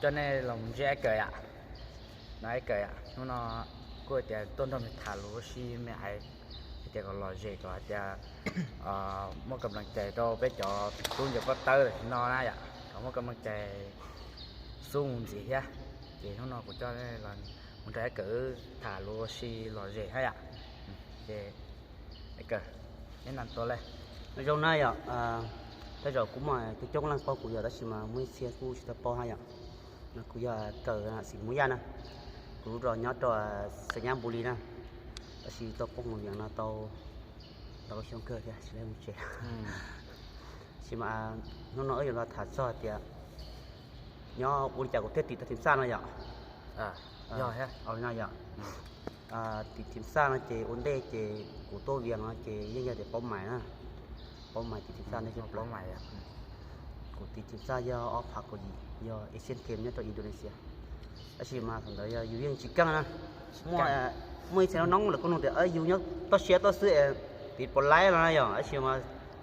Coj nej los mus ntsib Ib Kawm yom. No Ib Kawm yom, hnub no kuj hais tias tuaj nrog me tham lus ua si me aiv, hais tias kom lom zem kom hais tias muaj kam lees cais rau peb cov tub ncaws pob tawb tam sim no na yom, kom muaj kam lees cais xub mus ntxiv thiab. Ces hnub no kuv coj nej los mus nrog Ib Kawm tham lus ua si lom zem thiab yom. Ces Ib Kawm, neb na tua le. Zoo na yom, tej zaum kuj muaj coob coob leej paub kuv yom, tab sis mas muaj ib txhia kuj tsis tau paub thiab yom. No kuv yog Kawm Xim Hmoob Yaj na, kuv lub zos nyob rau Xais Nyab Npus Lis na, tab sis tau poob mus Vias no tau ntau xyoo kawg thiab tsis tau mus tsev. Tab sis mas hnub no wb yuav los tham txog tias nyob ua li cas kuv thiaj tim tau thim xaj no yom. Yog, no yom, tim thim xaj no ces ua ntej ces kuv tuaj Vias no ces yeej yog tias paub mais na, paub mais tim thim xaj ntej. Kuv tim thim xaj yog ob phav kaum yim, yog Asian Games nyob rau Indonesia. Tab sis mas thaum ntawd yog yus yeej tsis keej na, muaj ib txhia noob lawv kuj nug tias yus nyob toj siab tuaj xwb es tim pom laib no na yom, tab sis mas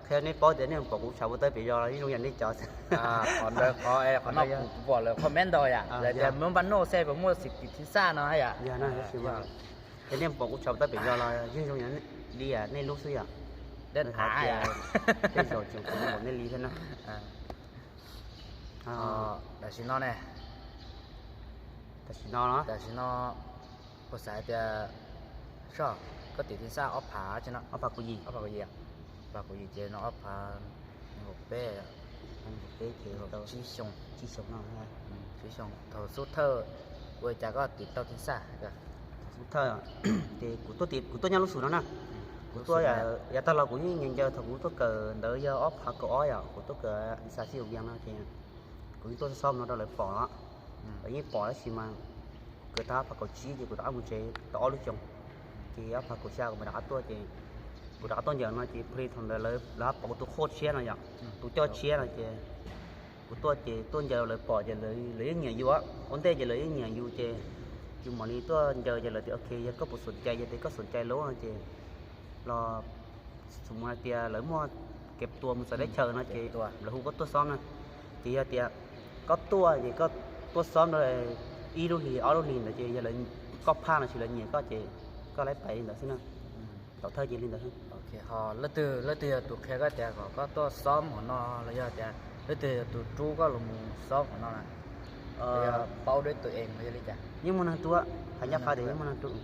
qhia nej paub tias nej pom kuv tshav pob tawb pem zos los yeej zoo yam nej cov xwb. Qhov ntawd qhov, qhov no kuv pom lawv comment ntau yom, lawv tias muab npaj noj xwb puas muaj tim thim xaj no yom. Yog na, tab sis mas qhia nej pom kuv tshav pob tawb pem zos los yeej zoo yam li nej lub xwb yom. Tej zaum tseem pom nej li thiab na. Tam sim no ne, tam sim no, tam sim no kuv xav tias, soj, koj tim thim xaj ob phav, ob phav kaum yim, ob phav kaum yim, ob phav kaum yim ces no ob phav nees nkaum peb, nees nkaum peb ces tsib xyoo, tsib xyoo no, tsib xyoo. Thaum xub thawj ua li cas koj tim tau thim xaj? Thaum xub thawj ces kuv tuaj, kuv tuaj nyob lub xus no na, kuv tuaj, yav tag los kuv yeej ncaws ncaws thaum kuv tuaj kawm ntawd yog ob phav kaum ob yom, kuv tuaj kawm xav xij ua Vias no ces kuv yeej tuaj xob no rau lawv pom, lawv yeej pom tab sis mas kuv kawm tag ob phav kaum tsib ces kuv rov qab mus tsev tau ob lub xyoo, ces ob phav kaum xya kuv mam rov qab tuaj ces kuv rov qab tuaj ncaws no ces plig thaum ntawd lawv, lawv pom kuv tus qhua tshiab no yom, tus coj tshiab no ces kuv tuaj ces tuaj ncaws lawv pom ces lawv yeej nyiam yus, ua ntej ces lawv yeej nyiam yus ces yus mam li tuaj ncaws ces lawv tias ok yog koj puas xom cai, yog tias koj xom cai lawm no ces los xum hais tias lawv muaj kev tuas mus txawv teb chaws no ces lawv hu koj tuaj xob na. Ces yog tias koj tuaj ces koj tuaj xob rau ib lub hlis ob lub hlis ntawd ces yog lawv, koj phaj no sis lawv nyiam koj ces koj laib pais li ntawd xwb na. Thaum thawj ces li ntawd. Ho leej twg, leej twg yog tus qhia koj tias kom koj tuaj xob hauv no los yog tias leej twg yog tus rub koj los mus xob hauv no na? Paub deb tus es los yog li cas? Yeej muaj neeg rub, hais ncaj qha tias yeej muaj neeg rub,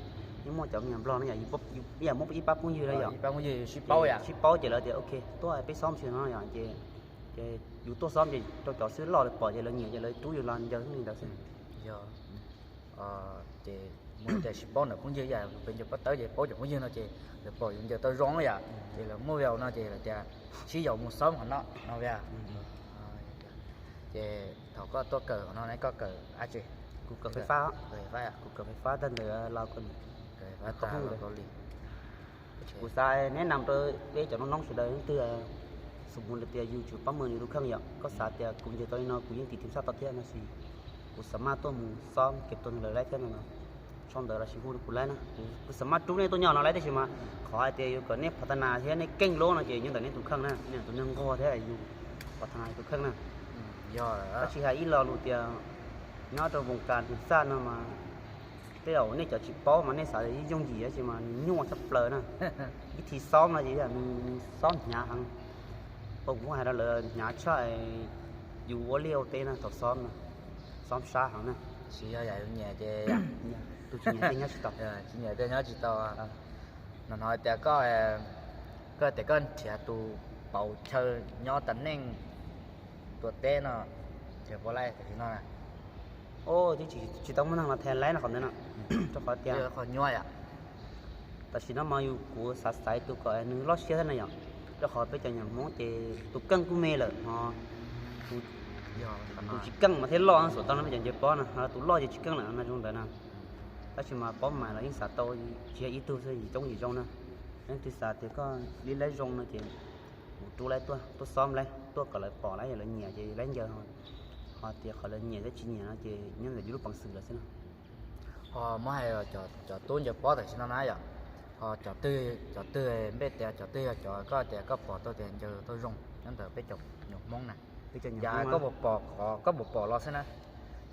yeej muaj cov me nyuam nplog no yom, ib yam muaj ib pab phooj ywg na yom, sib paub ces lawv tias ok tuaj peb xob mus no yom ces, ces yus tuaj xob ces rau cov xib loj lawv pom ces lawv nyiam ces lawv rub yus los ncaws li ntawd xwb. Yog, ces muaj tias sib paub ntawm phooj ywg yam peb ncaws pob tawb ces paub cov phooj ywg no ces lawv pom yus ncaws tau zoo yom ces lawv muaj video no ces lawv tias sib yaum mus xob hauv no no. Ces thaum koj tuaj kawm hauv no ne koj kawm dab tsi? Kuv kawm fais fab, kuv kawm fais fab tag ntawd los Kaus Lim. Kuv xav nes nam rau peb cov noob noob sawv daws leej twg xum mus lawm tias yus tsis paub mus nws tus kheej yom, koj xav tias kuv ncaws tau li no kuv yeej tim thim xaj tau thiab no sis kuv xav maj tuaj mus xob kev tuag nws lawv laib thiab no, sau ntawv los sis hu rau kuv laib na, kuv xav maj rub nej tuaj nyob no laib tab sis mas qhov hais tias yuav kom nej phav tha nas thiab nej keej lub no ces nyob ntawm nej tus kheej na, nej tus neeg nquag thiab yus phav tha nas yus tus kheej na. Tab sis hais ib lo lus tias nyob rau voos kas thim xaj no mas tej zaum nej cov tsis paub mas nej xav yooj yim tab sis mas nws nyuaj tshaj plaws na. Ib thim xob no ces yog nws xob hnyav heev, kuv hais rau lawv hnyav tshaj yus ua liaj ua teb na thaum xob no, xob sab heev na. Tab sis yog yam yus nyiam ces, tus tsis nyiam tej nyob tsis tau, tsis nyiam tej nyob tsis tau. No hnov tias koj, koj tias koj nrhiav tus pauv chaw nyob tas neej tua teb no, nrhiav puas laib tam sim no na? Twb tsis tau muaj neeg los them laib no qhov ntawd no, rau qhov tias qhov nyuaj yom. Tam sim no mas yus kuv xav xaiv tus kom nws loj siab thiab na yom, rau qhov peb cov nyuam Hmoob ces tus keej kuj me lawm ho tus tsis keej mas thiaj loj xom tau no peb cov nce pob na, ho tus loj ces tsis keej lawm no zoo ntawd na. Tab sis mas paub mais los yeej xav tau, tsis yog ib tug xwb, yim coob yim zoo na. Leej twg xav tias koj li laib zoo no ces kuv rub laib tuaj, tuaj xob laib tuaj kom lawv pom laib, yog lawv nyiam ces laib ncaws, ho tias qhov lawv nyiam thiab tsis nyiam no ces nyob ntawm yus lub peev xwm lawm xwb na. Ho muab hais cov tub ncaws pob tam sim no na yom, ho cov twg, cov twg npej tias cov twg yog cov koj tias koj pom tau tias ncaws tau zoo nyob ntawm peb cov nyuam Hmoob na? Peb cov nyuam Hmoob koj puas pom, koj puas pom los xwb na?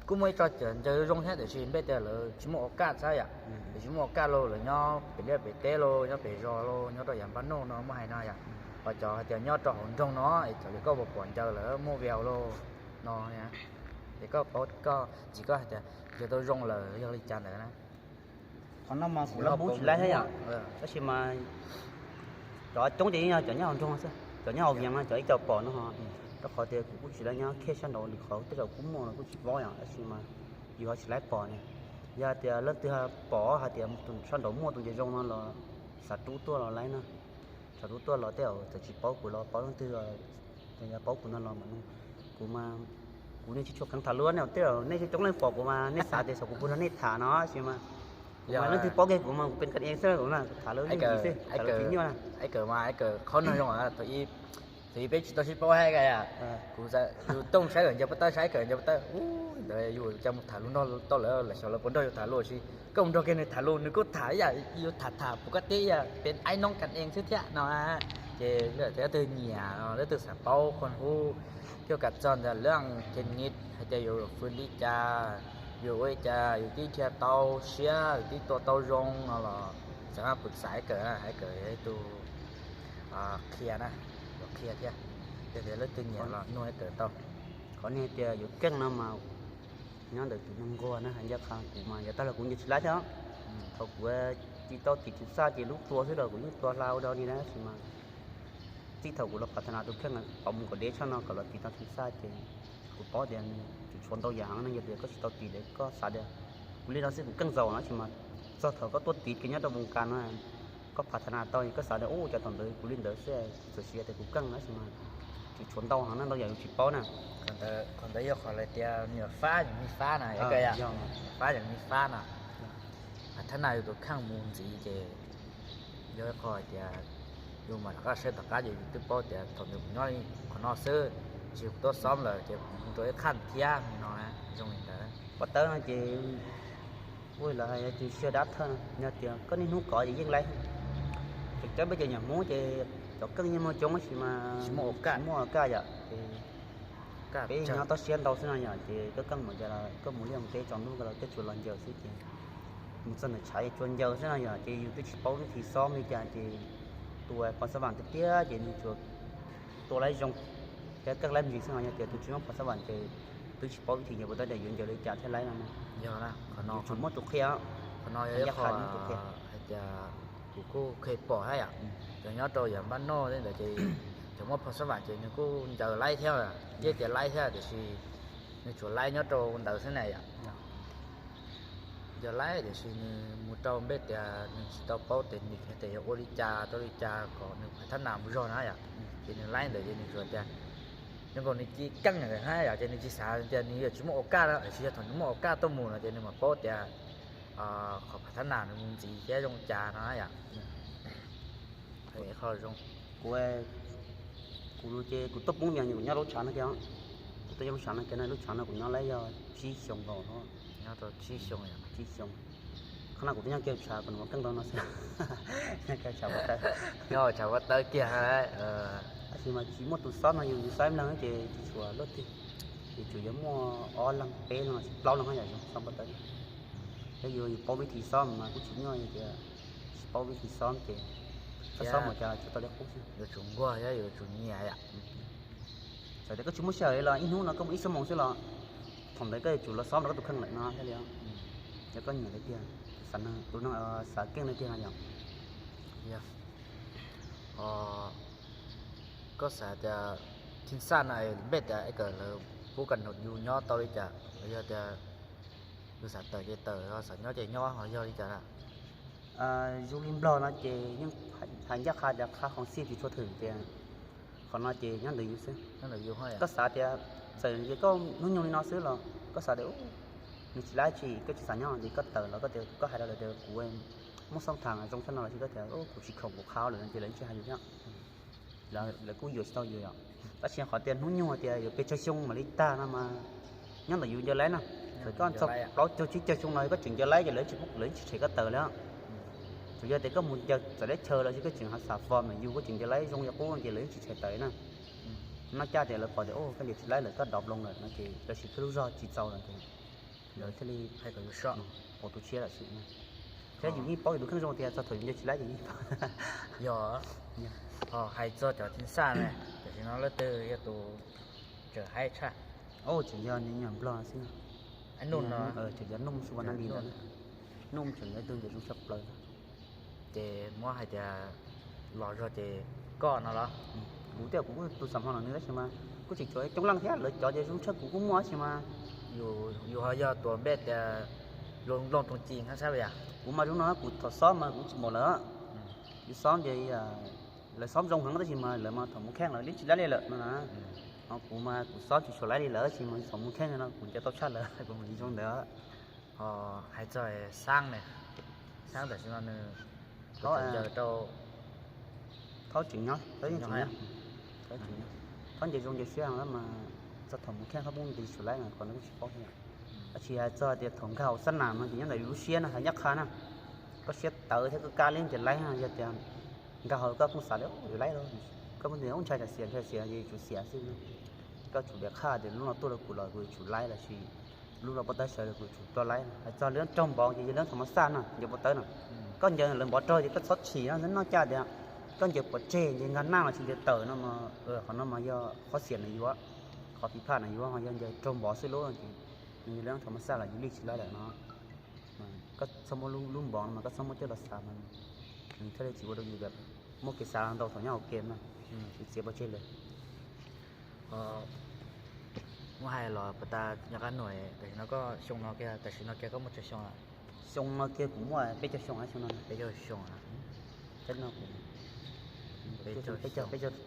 kuj muaj ib co cov ncaws zoo thiab tiam sis npej tias lawv tsis muaj ua kaj xwb yom. Lawv tsis muaj ua kaj los lawv nyob pem liaj pem teb los nyob pem zos los nyob rau yav npaj noj no muaj hais no yom. Ho cov hais tias nyob rau hauv nroog no es thaum koj pom ncaws lawv muaj vias los no, es koj paub koj ntxiv koj hais tias ncaws tau zoo lawm yog li cas ntawd na. Qhov no mas kuv los kuv tsis laib thiab yom, tab sis mas cov coob ces yog cov nyob hauv nroog xwb, cov nyob hauv vias no cov ib co pom no. Rau qhov tias kuv kuj tsis laib nyob khej sab nraud li qhov tej zaum kuj muaj los kuj tsis paub yom, tab sis mas yus ho tsis laib pom ne. Yog tias leej twg pom hais tias sab nraud muaj tus ncaws zoo no los xav rub tuaj los laib na. Xav rub tuaj los tej zaum txawm tsis paub kuv los paub leej twg, yog paub kuv no los mas kuv mas kuv niaj tsis tshua kheev tham lus ne, tej zaum nej coob leej pom kuv mas nej xav tias xyov kuv puas nrog nej tham no tab sis mas kuv mas leej twg paub kiag kuv mas kuv pes kas ees xwb, kuv tham lus yooj yim xwb, tham lus tsis nyuaj na. Kawm mas Kawm qhov no zoo, thaum ub peb tsis tau sib paub hais tias kuv yus tooj saib lawm ncaws pov tawb, saib Kawm ncaws pov tawb, ntawd yus cas mus tham lus nrog tau lawm, lawv xyov lawv puas nrog yus tham lus, sis koj mus nrog kiag nws tham lus nws kuj tham ib yam yus tham tham puas koj teb ib yam pes aib noob kas ees xwb thiab no. Ces leej twg nyiam, leej twg xav paub qhua hub thiab kam txog ntawm lub theej nij hais tias yus fwm li cas, yus ua li cas yus twb dhia tau siab, yus twb tua tau zoo no los txawm maj pwm xav Kawm, hais Kawm ib tug qhia na, yuav qhia thiab. Yog tias leej twg nyiam los nug Kawm tau. Qhov niag tias yuav keej no mas nyob ntawm tus neeg nquag na, hais ncaj qha kuv mas yav tag los kuv nyias tsis laib thiab. Thaum kuv tsis tau tim Theem Xaj ces lub tua xwb los kuv yeej tua hla ua dog li na, tab sis mas txij thaum kuv los phav tha nas tus kheej tau mus kom deb tshaj no kom los tim tau Theem Xaj ces kuv paub tias nws tshuav ntau yam heev no, yog tias koj tsis tau tim lawm koj xav tias kuv li no xwb kuv keej zaus no, tab sis mas txog thaum koj tuaj tim kiag nyob rau Voos Kas no, koj phav tha nas tau koj xav tias ua cas thaum ntawd kuv li ntawd xwb, kuv txawm siv tias kuv keej no, tab sis mas tshuav ntau heev na, ntau yam yus tsis paub na. Qhov ntawd yog qhov lawv tias nyias fab nyias me fab na, fab nyias me fab na. Thab nas yus tus kheej mus ntxiv ces yog ib qho hais tias yus mam rov qab saib tom qab ces yus twb paub tias thaum ntawd kuv nyob qhov no xwb, tsis kuv tuaj xob lawm ces kuv mus rau ib qhaj thiab no, zoo li ntawd. Pov tawb no ces ua lawv hais tias siab dab thawj no, yog tias koj niaj hnub kov ces yeej laib. Ces cov peb cov nyuam Hmoob ces cov keej yeej muaj coob tab sis mas tsis muaj ua kaj yom, ces peb nyob toj siab ntau xwb no yom, ces koj keej mus cas los koj mus liaj mus teb tsaus ntuj los koj tsuas los ncaws xwb ces mus txog ntawm tshav es tsuas ncaws xwb no yom, ces yus twb tsis paub vib thi xob li cas ces tus uas pos xab vam tiag tiag ces nws tsuas tua laib zoo thiab keej laib me ntsis xwb no, yog tias tus tsis muaj pos xab vam ces twb tsis paub vib thi ncaws pov tawb tias yuav ncaws li cas thiaj laib no. Yog, qhov no tsuas muab tus qhia, qhov no yog ib qho hais tias kuv kuj kheev pom thiab yom, cov nyob rau yav npab noj tej ntawd ces cov muaj pos xab vam ces nws kuj ncaws laib thiab, yeej tias laib thiab tiam sis nws tsuas laib nyob rau ntawd xwb na yom. Ncaws laib tiam sis nws mus rau npej tias nws tsis tau paub tes nik hais tias yuav ua li cas rau li cas kom nws phav thab nas mus zog na yom, ces nws laib ntawd ces nws tsuas tias zoo nkaus nws cia keej ntawd na yom, ces nws tsis xav tias nws yuav tsis muaj ua kaj no, tiam sis yog thaum nws muaj ua kaj tuaj mus no ces nws mam paub tias qhov phav thab nas nws mus ntxiv thiab zoo cas no yom. Kuv, kuv ces kuv tuaj poob yog kuv nyob lub tshav no kiag, kuv tuaj nyob lub tshav no kiag no, lub tshav no kuv nyob laib yog tsib xyoo nkaus no. Nyob rau tsib xyoo, tsib xyoo. Qhov no kuv twb nyob kiag tshav kuv nws ua keej rau no xwb, nyob kiag tshav Pov Tawb, nyob tshav Pov Tawb kiag. Tab sis mas tsis muaj tus xob no yus, yus xob ib leeg ces tsis tshua luaj twg, yus tsuas yuav muaj ob leeg peb leeg los sis plaub leeg yom, yus xob Pov Tawb. Thiab yus, yus paub vib thi xob mas kuj tsis nyuaj, yog tias tsis paub vib thi xob ces koj xob mus cas tsuas tau li qub xwb. Yuav tsum nquag thiab yuav tsum nyiam yom. Txawm tias koj tsis muaj sij hawm los ib hnub no koj mus ib xuab moos xwb los thaum ntawd koj yuav tsum los xob rau koj tus kheej lawm no thiaj li. Yog koj nyiam li tiag, tus neeg xav keej li tiag no yom. Koj xav tias thij xaj no npej tias es kawm lawv pub kam num yus nyob tau li cas, los yog tias yus xav tawm ces tawm, xav nyob ces nyob, los yog li cas? Zoo li Nplog no ces yeej hais ncaj qha tias qha khoom xij tsis tshua thwm tias qhov no ces nyob ntawm yus xwb. Koj xav tias txawm tias koj hnub nyoog li no xwb los koj xav tias nws tsis laib tsis koj tsis xav nyob ces koj tawm los koj tias koj hais rau lawv tias kuv muaj xoob tham zoo tshaj no los sis koj tias kuv tsis khoom kuv qha lawm no ces lawv yeej tsis hais yus thiab. Lawv kuj yuav tsis tau yus yom. Tab sis qhov tias hnub nyoog tias yuav pes tsawg xyoo mam li tag no mas nyob ntawm yus ncaws laib no. Txawm koj txog plaub caug tsib caug xyoo no koj tseem ncaws laib ces lawv tsis, lawv tsis tshem koj tawm li. Tsuas yog tias koj mus ncaws txawm leb chaw los sis koj tseem ho xav fom ntawm yus koj tseem ncaws laib zoo li qub ces lawv yeej tsis tshem tawm na. Noj caj tias lawv pom tias koj ncaws tsis laib lawm koj dov nploos lawm no ces lawv sim khwb lub zog tsis txaus lawm ces lawv thiaj li hais kom yus so, ua tus tshiab lawm xwb. Thiab yus yeej paub yus tus kheej zoo tias txog thaum yus nce tsis laib ces yeej paub. Yog, hais txog cov thib xaj ne, tam sim no leej twg yog tus tseem haib tshaj? Tseem yog nws nyuam nplog xwb no. Nuj no, tseem yog Nuj Su Vaj Nam Lis ntawd. Nuj tseem yog ib tug ntawm zoo tshaj plaws. Ces muab hais tias los zog ces koj no los? Kuv tias kuv kuj tus xam hlo no nws tab sis mas kuj tseem tshuav coob leej thiab, lawv cov ces zoo tshaj kuv kuj muaj tab sis mas yus ho yog tus npe tias Looj Tooj Ci hab sab yas. Kuv mas zoo no kuv thaum xob mas kuv tsis npaum lawv. Yus xob ces lawv xob zoo heev tab sis mas lawv mas thaum mus kheej lawv li tsis laib li lawm no na. Ho kuv mas kuv xob tsis tshua laib li lawm tab sis mas thaum mus kheej no kuv nco tau tshaj lawm, kuv mus zoo ntawd. Hais txog Xab ne, Xab tam sim no nws thaub tseem nyob, thaub tseem nyob, thaub nce zoo nce siab heev mas txog thaum mus kheej thaub poob nti tshua laib mas qhov no kuj tsis paub thiab. Tab sis hais txog tias thaum nkag hauv xab nam no ces nyob ntawm yus lub siab no hais ncaj qha na, koj siab tawv thiab koj kab li ces laib no, yog tias nkag hauv koj pheej xav li yus laib, koj pheej tias ub ntshai tsam xiam ntshai xiam ces yuav tsum xiam xwb. Koj tsum li qha tias lub no tuaj rau kuv los kuv yuav tsum laib lossis lub no pov tawb sawv los kuv yuav tsum tau laib. Hais txog li raug npov ces yog li thaum mos xaj no ncaws pov tawb no, koj ncaws lawv npov raug ces koj txhob chim no, noj caj tias koj ncaws pov tseg ncaws nkag naj los tsis ncaws tawm no, qhov no mas yog qhov xiam no yuav, qhov phiv phaj no yuav, ho yog ncaws raug npov xwb lub ces nws yog li thaum mos xaj los yus li tsis laib lawm no. Koj txhob muab lub npov no mas koj txhob muab coj los xav mas nws thiaj li tsis ua rau yus muaj kev xav ntau thaum nyob hauv game no, yus txiav pov tseg lawm. Muab hais los puas tas nyob qab nuam, tam sim no koj xyoo no kiag, tam sim no kiag koj muaj tsawg xyoo lawm? Xyoo no kiag kuv muaj peb caug xyoo, xyoo no peb caug xyoo.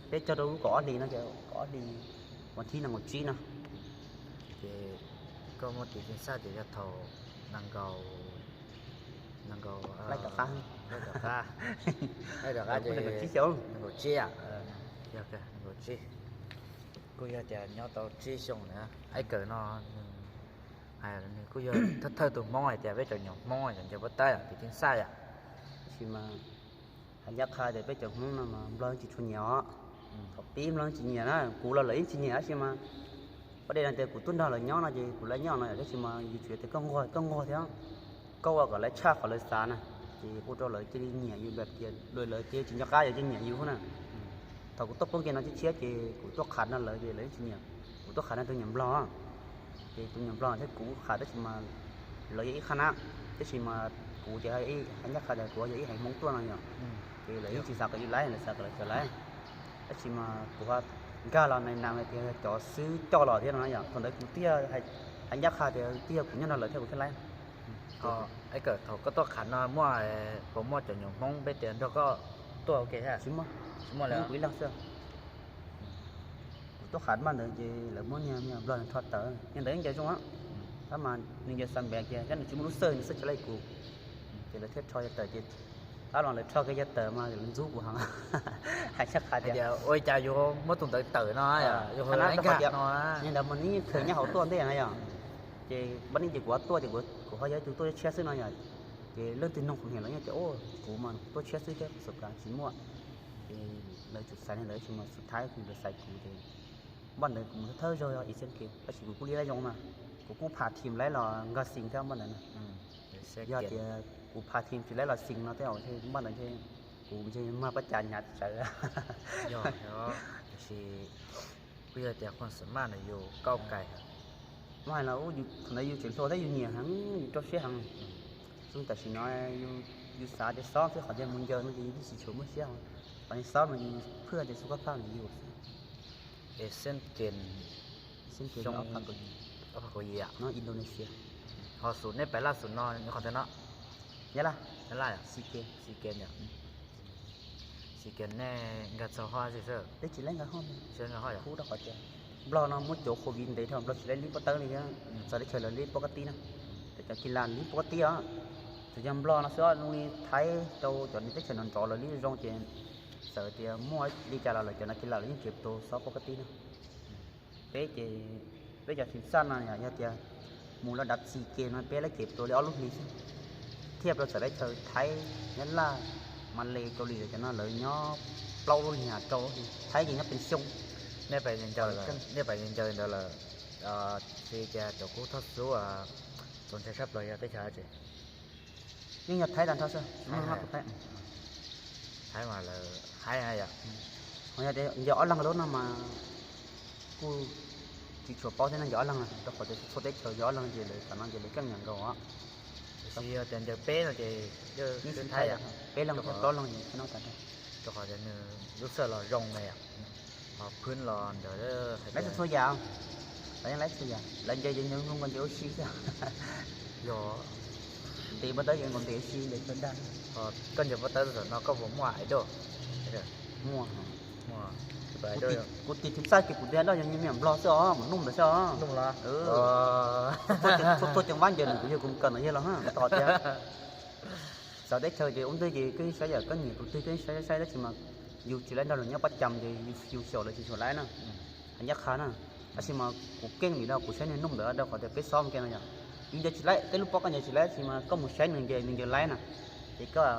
Peb caug rau lub kaum ob hlis no, kaum ob hlis, vas thib nees nkaum tsib no. Ces koj muaj tiv thib xaj ces yog thaum nees nkaum, nees nkaum, laij tom qab, laij tom qab, laij tom qab ces nees nkaum tsib, nees nkaum tsib, nees nkaum tsib. Kuj yog tias nyob tau tsib xyoo na. Ib kawm no nws hais nws kuj yog thawj thawj tus Hmoob hais tias peb cov nyuam Hmoob cov ncaws pov tawb tiv thib xaj yom. Tab sis mas hais ncaj qha tias peb cov Hmoob no mas Nplog yeej tsis tshua nyiam os. Thaum pib Nplog yeej tsis nyiam na, kuv los lawv yeej tsis nyiam tab sis mas pab dej no tias kuv tuaj nrog lawv nyob no ces kuv lawv nyob no tab sis mas yus tsuas tias koj nquag koj nquag thiab, koj ua kom lawv tshaj qhov lawv xav na, ces ua rau lawv cia li nyiam yus, lawv cia li tsis nco qab yus cia li nyiam yus na. Thaum kuv tuaj poob ke no tshiab tshiab ces kuv tuaj qhav no lawv ces lawv yeej tsis nyiam. Kuv tuaj qhav no tus nyuam Nplog, ces tus nyuam Nplog thiab kuv qhav tab sis mas lawv yog ib qhab na, tab sis mas kuv ces hais ncaj qha tias kuv yog ib haiv Hmoob tuaj no yom, ces lawv yeej tsis xav kom yus laib, lawv xav kom lawv txawm laib. Tab sis mas kuv ho nkag los na nas tias cov xwb coj los thiab no yom, thaum ntawd kuv twb yog hais ncaj qha tias twb yog kuv nyob nrog lawv thiab kuv thiaj laib. Ib kawm thaum koj tuaj qhav no muaj, puas muaj cov nyuam Hmoob peb tias nrog koj tuaj ua ke thiab? Tsis muaj, tsis muaj li, kuv ib leeg xwb. Kuv tuaj qhav npaj ntawd ces lawv muab niag me nyuam Nplog rho tawm, niag ntawd yeej ncaws zoo, tab mas nws ncaws xa npev kiag thiab nws tsis muaj lub xawj, nws xawj tsis laij kuv, ces lawv thiaj rho tawm ces tab los lawv rho kiag yog tawm mas lawv ntxub kuv heev. Hais ncaj qha tias ua li cas yuav muab tus ntawd tawm no, yog qhov no, niag ntawd mas nws khaws nyob hauv tuaj ntej na yom. Ces npaj ni ces kuv ho tuaj ces kuv ho yog ib tug tuaj tshiab xwb no yom. Ces leej twg nug kuv niam lawv yeej tias kuv mas tuaj tshiab xwb thiab xav kav tsis muaj. Ces lawv tsum xaiv li ntawd tab sis mas xub thaib lawv xaiv kuv ces npaj ntawd kuv mus thawj thawj zaug yog Asian Games tab sis kuv kuj li laij zoo na, kuv kuj phav team laib los nkag xeem thiab npaj ntawd na. Yog tias kuv phav team tsis laib los xeem no tej zaum npaj ntawd kuv ntshe mag pab cas hnyav tsawv. Yog, tab sis kuj yog tias khuam xim maj nws yus kauj kais. Muab hais los thaum ntawd yus tseem hluas thiab yus nyiam heev yus rau siab heev. Xyoo tam sim no yus xav tias xob xwb, qhov tias mus ncaws no ces yus twb tsis tshua muaj siab. Qhov tias xob mas yus phwj tias xub kab phaj nws yus xwb. Asian Games, Asian Games xyoo ob phav kaum yim, ob phav kaum yim no Indonesia. Ho xum nej pais laj xum no nyob qhov twg no? Nyab Laj, Nyab Laj, Xi Ke, Xi Ke yom. Xi Ke nej nkag txog hov tsis xwb? Peb tsis laib nkag hov, tsis laib nkag hov yom. Kub rau qhov tias Nplog no muab cov Covid ntev dhau, Nplog tsis laib lib pob tawb li thiab, txawm teb chaws lawv lib pob kab tib na, cov kis las lib pob kab tib os. Tsuas yog Nplog no xwb, zoo li Thaib rau cov teb chaws nrov nrov lawv lib zoo ces txawm tias muaj li cas los lawv cov no kis las lawv yeej cem tus xob pob kab tib na. Peb ces peb cov team xaj no yog tias mus laj dav Xi Ke no peb laib cem tus li ob lub hlis xwb, thiaj rau txawm teb chaws Thaib, Nyab Laj, Malay, Kaus Lim cov no lawv nyob plaub lub hlis rau lub hlis, Thaib ces nyob pes xyoo. Nej pais ncaws ntawd lawm, ces cov kub thoj xub, Txaus ntshai sab plaws yog teb chaws tsis, yeej yog Thaib tag nrho xwb. Thaib mas lawv haib yom. Yog tias ncaws ob leeg lub no mas kuj tsis tshua paub thiab no, ncaws ob leeg rau qhov tias txhua teb chaws ncaws ob leeg ces lawv tam no ces lawv keej yam nkaus. Yog tias ncaws peb no ces Thaib, peb leeg thiab plaub leeg no tas, rau qhov tias nws lub xawj los zoo na yom, ho phwb los ntawd, laib txhua yam, lawv yeej laib txhua yam, lawv ncaws ces ncaws zoo nkaus ncaws ua si xwb. Yog ntes pob tawb ces nkaus ntes ua si ntes tag dag. Koj ncaws pob tawb tam no koj puas muaj idol? Muaj. Kuv tis thib xaj ces kuv tis idol yog me nyuam nplog xwb os, mus nuj ntawd xwb os. Txhua txhua ceev vab ncaws nws kuv yog kuv kawm ntawm yawg los tos tias txawv teb chaws ces ua ntej ces koj yeej saib yam koj nyiam tus twg koj yeej saib saib tab sis mas yus tsis laib nrog lawv nyob pab cam ces yus xyaum lawv tsis tshua laib na. Hais ncaj qha na, tab sis mas kuv keej nim no kuv saib niag nuj ntawd rau qhov tias peb xob ua ke no yom, yus ncaws tsis laib, tej lub pob koj ncaws tsis laib tab sis mas koj mus saib nws ncaws, nws ncaws laib na, ces koj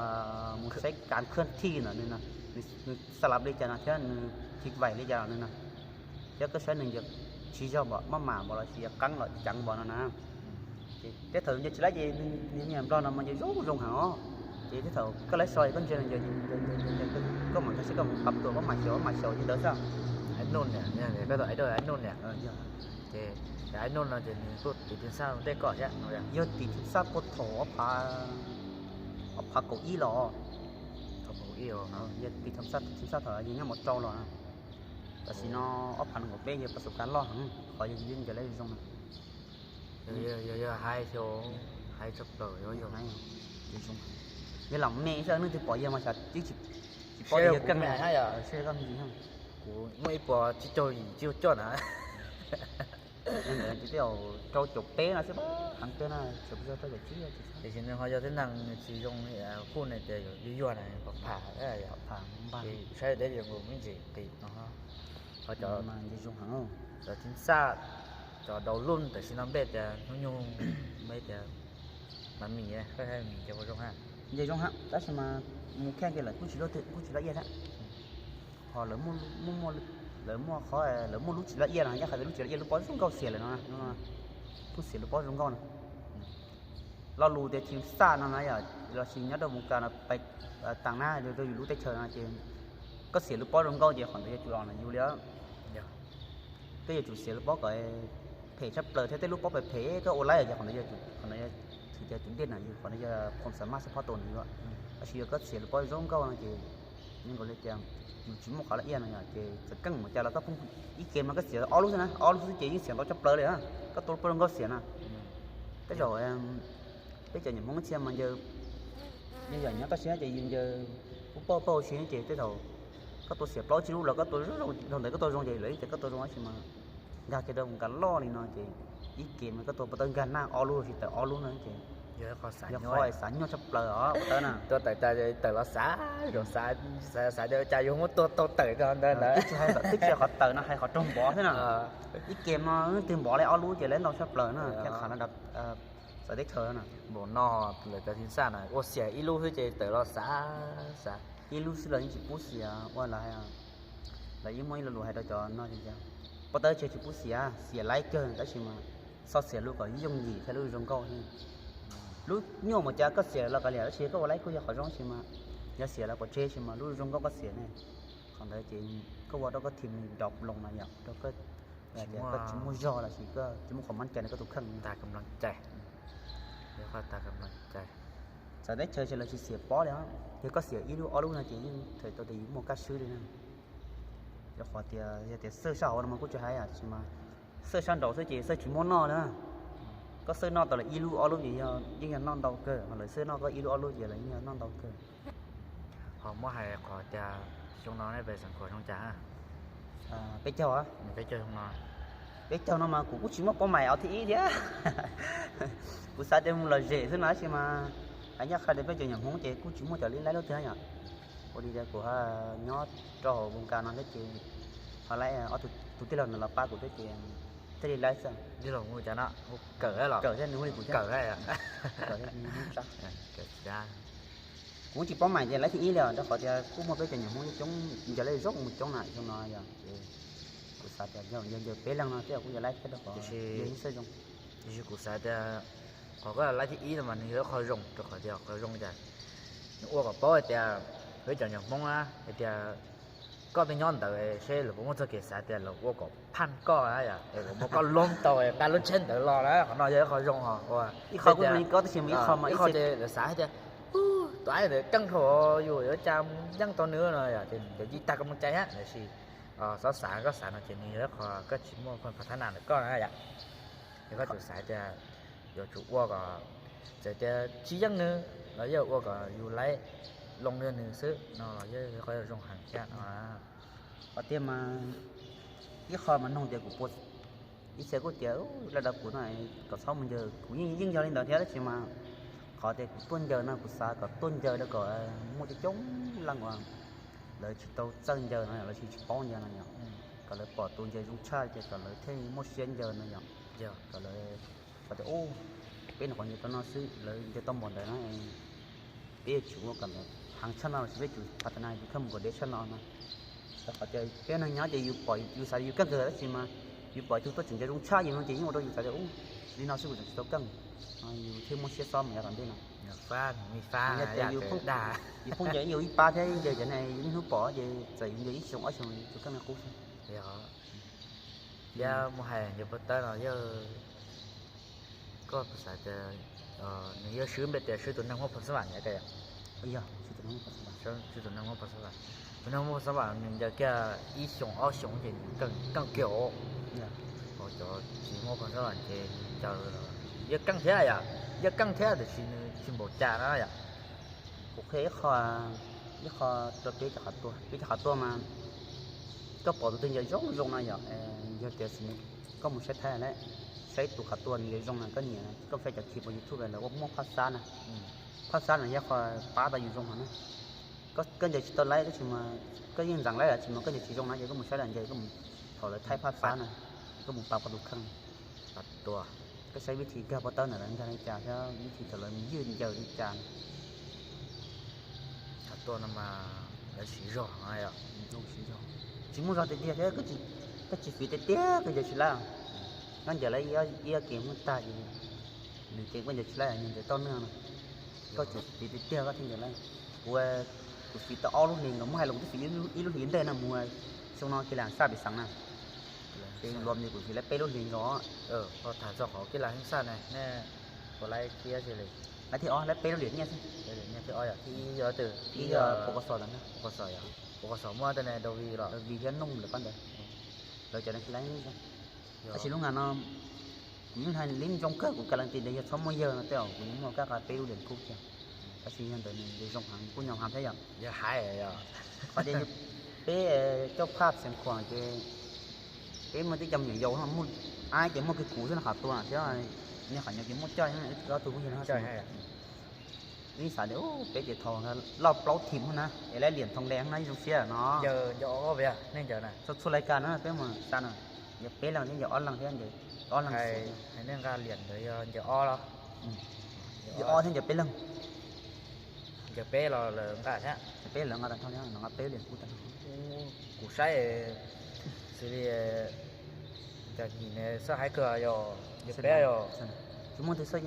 mus saib kav khwj thij ntawm nws, nws xa lab li cas no thiab nws thib vaim li cas no na, thiab koj saib nws ncaws tsis zog npaum maj mam npaum los sis yog qeeb los ceev npaum no na. Ces tej thaum ncaws tsis laib ces niag me nyuam nplog no mas ncaws zoo zoo heev os. Ces tej thaum koj laib so koj ntsia nws ncaws, koj mam nkag siab koj mus qab tuas koj mam xyaum mam xyaum li ntawd xwb. Nuj niam, koj tus idol Nuj niam. Ces Nuj no ces nws kuj tiv thib xaj ua ntej koj thiab. Yog tiv thib xaj puag thaum ob phav kaum ib los, yog tiv thib xaj thaum yus nyob mos rau los, tam sim no ob phav nees nkaum peb yog pas xus kav loj heev qhov yog yus ncaws laib zoo na. Yog hais, hais tshaj plaws, yog lam me xwb, leej twg pom yog mas xyov twb tsis paub tias yog keej na. Kuv muaj ib puas tsib caug yim tsib caug cuaj na. Ntawd ces tej zaum rau caum peb no xwb, heev kawg na, tsis rau caum tsib. Tiam sis nws ho yog tib neeg nws tsis zoo, kuj nws tias yuag yuag na, pom pham, pom pham, saib deb yuav nkaus me ntsis qis no. Ho cov zoo heev, cov thib xaj, cov daus lub tam sim no npe tias hnub nyoog, npe tias mas mis, koj saib mis ces puas zoo ha? Nce zoo ha, tab sis mas mus khej ces lawv kuj tsis loj twg kuj tsis loj iaj thiab. Ho lawv muaj, lawv muaj qhov, lawv muaj lub tsis loj iaj no, yog hais tias lub tsis loj iaj lub pob zoo nkauj xiam lawm no, kuj xiam lub pob zoo nkauj no. Lo lus tias thib xaj no na yom, los sis nyob rau Moos Kas no, pais taag na rau yus lub teb chaws no ces koj xiam lub pob zoo nkauj ces qhov ntawd yog tsum los ntawm yus li. Koj yuav tsum xiam lub pob kom phem tshaj plaws thiab tej lub pob phem phem koj ua laib ces qhov ntawd, qhov ntawd yog thwm tias tus dej na yus, qhov ntawd yog phom xav maj xab phob tus na yus. Tab sis yog koj xiam lub pob zoo nkauj no ces yeej nkaus li tias yus tsis muaj qhov loj iaj no yom, ces txawm keej mus cas los koj pheej ib ke mas koj xiam ob lub xwb na, ob lub xwb ces yeej xiam ntau tshaj plaws li. Koj tua lub pob zoo nkauj xiam na, tej zaum peb cov niam Hmoob txhia mas ncaws, yog yam nyob toj siab ces yus ncaws kuj pauj pauj siab ces tej zaum koj tua xiam plaub tsib lub los koj tua zoo, dhau ntawd koj tua zoo ces lawv yeej tias koj tua zoo tab sis mas nkag kiag rau Moos Kas loj li no ces ib ke mas koj tua puas tawb nkag naj ob lub los sis tawm ob lub no ces yog qhov xav nyuaj tshaj plaws os puas tawb na. Tua tawm tas tawm los xav, zaum xav, xav tias cas yuav muab tua tau tawm rau ntawd ntawd. Twb tsis hais, twb tsis hais qhov tawm no, hais qhov raug npov thiab na. Ib ke mas twg npov li ob lub ces lawv ntau tshaj plaws na, thiab qhov no txawv teb chaws na. Npaum no lawv cov thib xaj na ua xiam ib lub xwb ces tawm los xav, xav ib lub xwb los yeej tsis pub xiam ua lawv hais. Lawv yeej muaj ib lo lus hais rau cov no tias, pob tawb tseg tsis pub xiam, xiam laib kawg tab sis mas txhob xiam lub kom yooj yim thiab lub zoo nkauj. Lub nyuaj mas cas koj xiam los kav liam tab sis koj ua laib kuj yog qhov zoo tab sis mas yog xiam los pov tseg sis mas lub zoo nkauj koj xiam ne. Qhov ntawd ces koj ua rau koj thim nws nrov ploos mas yom, rau koj, koj tsis muaj zog los sis koj tsis muaj qhov mab cai rau koj tus kheej. Txawv teb chaws ces lawv tsis xiam pob li, yog koj xiam ib lub ob lub no ces yeej thaum tau tias yus muaj kaj swb li na. Rau qhov tias yog tias xawj sab hauv no mas kuj tsis hais, tab sis mas xawj sab nraud xwb ces xawj tsis muaj noj na. Koj xawj noj tau lawv ib lub ob lub ces yeej yog noj ntau kawg, ho lawv xawj noj koj ib lub ob lub ces lawv yeej yog noj ntau kawg. Ho muab hais qhov tias xyoo no nej pem xeem khuam zoo cas? Peb caug, peb caug no mas kuv kuj tsis muaj pab mais ob thib ib thiab. Kuv xav tias mus lom zem xwb no tab sis mas hais ncaj qha tias peb cov nyuam Hmoob ces kuj tsis muaj cov li laib lub twg yom. Ua li tias kuv nyob rau hauv Voos Kas no thiab ces ho laib ob tug tij laug ntawd los pab kuv thiab ces thiaj li laib xwb. Kawm thiab nws hu li kuv thiab. Kuv tsis pab mais ces laib thib ib li os, rau qhov tias kuj muaj peb cov nyuam Hmoob coob ncaws laib zoo mus coob na xyoo no yom. Kuv xav tias yog ncaws peb leeg no tej zaum kuj yuav laib thiab rau qhov yog ib xwb zoo. Tiam sis kuv xav tias Qhov koj laib thib ib no mas nws yog ib qho zoo, rau qhov tias qhov zoo cas, nws ua kom paub hais tias peb cov nyuag Hmoob na hais tias koj twb nyob ntawd seb lawv puas muaj txoj kev xav tias lawv ua kom phaj koj na yom, es lawv muab koj loob tau nqa lub tsheb ntawd los na, qhov no yog ib qho zoo os. Ib qho, ib qho ces lawv xav hais tias tus aib ntawd keej dhau, yus yuav ua cas yeej tau nws no yom, ces cov ci tag koj mus cai thiab, tiam sis txhob xav, koj xav no ces nws yog ib qho koj tsis muaj pha thab nas ntawm koj na yom. Es koj tsum xav tias yuav tsum ua kom txawm tias tsis yeej nws los yeej ua kom yus laib loo yog nws xwb no los yeej yog qhov zoo heev thiab no. Qhov tiag mas ib qho mas noog tias kuv puas, ib txhia kuj tias laj dab kuv no kom txhob mus ncaws, kuv yeej yog li ntawd thiab tab sis mas qhov tias kuv tuaj ncaws no kuv xav kom tuaj ncaws rau kom muaj coob coob leej uas lawv tsis tau txawj ncaws no, lawv tsis tsis paub ncaws no yom, kom lawv pom tus ncaws zoo tshaj ces kom lawv thiaj muaj siab ncaws no yom. Kom lawv, kom tias u, peb nyuam qhuav ncaws tau no xwb, lawv ncaws tau npaum ntawd na, peb yuav tsum ua kom heev tshaj no los sis peb tsum pha tas na yus khaj mus kom deb tshaj no no. Qhov tias peb neeg nyob ces yus pom yus xav yus keej kawg tab sis mas yus pom tus tuaj tseem ncaws zoo tshaj yus no ces yeej ua rau yus xav tias u, li no xwb kuv tseem tsis tau keej, yus thiaj muaj siab xob mus yav tom ntej no. Yog tias yus pheej ncaws yus ib pab thiab ncaws cov ne yus niaj hnub pom ces txawm yus ncaws ib xyoos ob xyoos yus tus keej li qub xwb. Thiab muaj hais ncaws pov tawb no yog koj xav tias nws yog swb npe tias swb tus neeg muaj phom xab vam na, swb tus neeg muaj phom xab vam, tus neeg muaj phom xab vam nws ncaws kiag ib xyoos ob xyoos ces nws keej kiag os. Cov tsis muaj phom xab vam ces nws ncaws yog keej thiab yom, yog keej thiab tiam sis nws tsis npaum cas na yom. Kuv qhia ib qho, ib qho rau peb cov qhov tuaj, peb cov qhov tuaj mas koj pom tus twg ncaws zoo zoo no yom, yog tias koj mus saib Thaib lawm, saib tus qhov tuaj nws ncaws zoo no koj nyiam, koj saib cov clip hauv YouTube lawv ua muaj phaj xab na, phaj xab no yog qhov pab tau yus zoo heev na. Koj ncaws tsis tau laib tab sis mas koj yeej ntxeev laib lawm tab sis mas koj ncaws tsis zoo na ces koj mus saib lawv ncaws, koj mus, thaum lawv thaij phaj xab na, koj mus pab koj tus kheej, koj saib vib thi nkag pov tawb ntawm lawv nkag li cas thiab vib thi thaum lawv mus ywj ncaws li cas. Qhov tuaj no mas lawv siv zog, tsis muaj zog tiag tiag thiab, koj tsis fiv tiag tiag koj ncaws tsis laib. Koj ncaws lawv ib ob ke muab tag ces nws ces koj ncaws tsis laib, nws ncaws tau nws no. Koj tsum fiv tiag tiag koj thiaj ncaws laib. Kuv, kuv fiv tau ob lub hlis nkaus, muab hais los kuv twb fiv ib lub hlis ntej no mus, xyoo no kiag lam xaj pem xeev na, ces luag ces kuv fiv laib peb lub hlis nkaus. Tham txog qhov kiag lam xaj na, nej puas laib thiab xwb li? Laib thib ob, laib peb lub hlis nyiaj xwb. Thib ib yog twg? Ib yog Pov Kos Xos ntawd, Pov Kos Xos yog, Pov Kos Xos muaj tej ne Dau Vij los, Dau Vij thiab Nooj lawv pab ntawd, lawv cov ne tsis laib. Tab sis lub ngas no kuv yeej hais li zoo kawg, kuv kas las tis tias yog txhob muaj yawg no tej zaum kuv yeej muaj kab qa peb lub hlis kub kiag. Tab sis yog ntawd nws zoo heev, kuj nyom heev thiab yom. Yog hais, qhov tias peb coj phaj Xeev Khuam ces peb muaj tib co me nyuam yaus no, muaj aib ces muaj kiag kuv xwb no qhov tuaj thiab, niag qhov nyuam ces muaj coj ob tug phooj ywg no. Wb xav tias peb ces thaum loj plaub thim na, es laib liam thoo le na zoo siab no. Txhua txhua lais kas no peb mus xav no, yog peb leeg thiab ncaws ob leeg thiab ncaws ob leeg. Hais nej nqa liam ntawd yog ncaws ob los? Ncaws ob thiab ncaws peb leeg. Ncaws peb los lawv nqa thiab? Ncaws peb lawv nqa tag nrho thiab, nqa peb liam kub tag nrho. Kuv saib xws li cov nyim ne xab haib kawg yog ncaws peb yog. Tsis muaj twg xab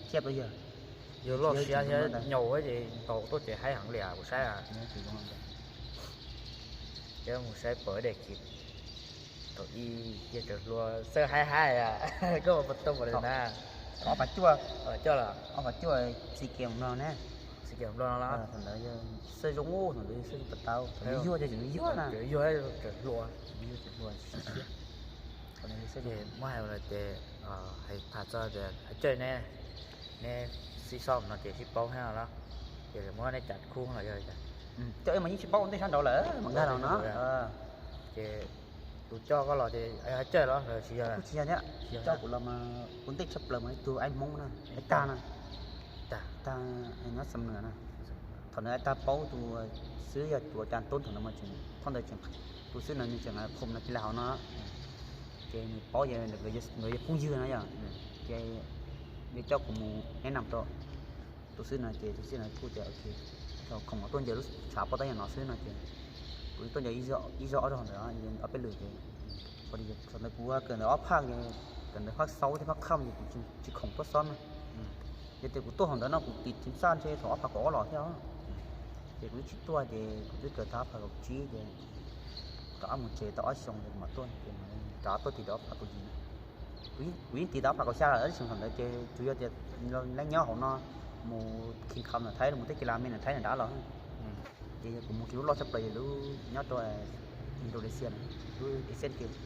thiab yog. Yog loj siab thiab nyaum ces ntaus tuaj ces haib heev li kuv saib. Thiab mus saib pawg dej kiv thaum ub yog tseem hluas xab haib haib, koj puas tau pom li na? Ob phav cuaj, ob phav cuaj Sea Games no ne. Sea Games no los? Thaum ntawd xab zoo, thaum ntawd xab zoo pas tau, thaum nws yuag ces tseem yuag na. Yuag tseem hluas. Yuag tseem hluas. Muab hais tias, hais tham txog tias hais caij ne, neb sib sob no ces sib paub thiab los? Ces muab neb cas khub los yog cas? Coj mas yeej sib paub ua ntej sab nraud lawm mas nkag los no. Ces tus coj koj los ces hais caij los los tsis yog? Kuj tsis yog thiab, coj kuv los mas ua ntej tshaj plaws mas ib tug aib Hmoob na, aib Tag na. Tag, nyob Xam Nuas na. Thaum ntawd aib Tag paub tus xwb yog tus Cas Tub, thaum ntawd mas tseem, thaum ntawd tseem, tus xwb no nws tseem khoom no cia li hauv no. Ces nws paub ces nkawd yog phooj ywg no yom. Ces nws coj kuv mus ev nam rau tus xwb no ces tus xwb no kuj tias, thaum khoom tuaj ncaws lub tshav pov tau yam no xwb no ces kuv tuaj ncaws ib zaug ob zaug ntawd ob peb lwm ces, thaum ntawd kuv kawm ntawv ob phaj, kawm ntawv phaj xaub thiab phaj khaj ces kuv tsis khoom tuaj xob na. Yog tias kuv tuaj hauv ntawd no kuv tiv thim xaj ntshe thaum ob phav kaum ob los thiab. Ces kuv twb tsis tuaj ces kuv twb kawm tau ob phav kaum tsib ces rov qab mus tsev tau ob xyoos ces kuv mam tuaj ces rov qab tuaj tiv tau ob phav kaum yim. Kuv yeej tiv tau ob phav kaum xya lawm, tab sis thaum ntawd ces tsuas yog tias lawv nyob hauv no mus khis kham ntawm Thaib, mus tej kis las me ntawm Thaib nram dab los. Ces yog kuv mus ces lub loj tshaj plaws yog lub nyob rau Indonesia, lub Asian Games.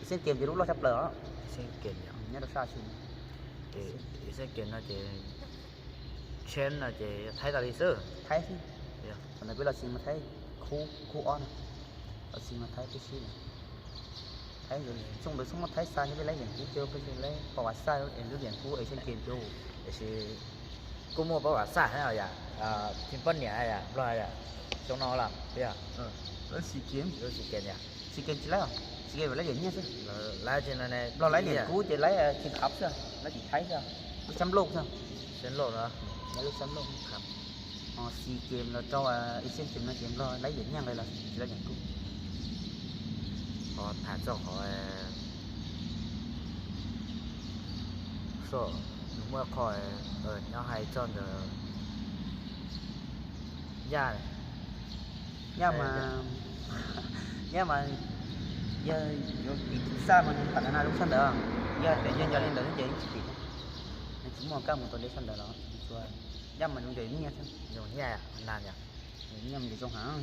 Asian Games ces lub loj tshaj plaws os. Nyob rau sab Asia. Asian Games no ces tsheb no ces yog Thaib tas li xwb. Thaib xwb. Thaum ntawd peb los xis mas Thaib khub, khub ob no, los xis mas Thaib tib si. Thaib nkawd xyoo ntawd xyoo muaj Thaib xa thiab peb laib yeem kub coj peb laib pab vam xaj es lub yeem kub Asian Games coj. Tiam sis kuj muaj pab vam xaj thiab yom, phim poj niam yom, Nplog yom, xyoo no los yog lub Sea Games, lub Sea Games yom. Sea Games tsis laib, Sea Games laib yeem nyiaj xwb. Laib tsis no ne, Nplog laib yeem kub ces laib phim kham xwb, laib tim Thaib xwb, lub xab nplooj xwb. Xab nplooj no, laib lub xab nplooj. Sea Games los rau Asian Games no ces Nplog laib yeem nyiaj nqis los tsis laib yeem kub. Ho tham txog qhov so, nws muaj qho nyob hais txog ntawd, Yaj, Yaj mas, Yaj mas yog yuav tiv xaj mas tam na lub sab ntawd, yog tias yog nco li ntawd ces yeej tsis tiv, tsis muaj kab mus tau deb sab ntawd los. Yaj mas zoo ncaws nyiaj thiab. Zoo nyiaj,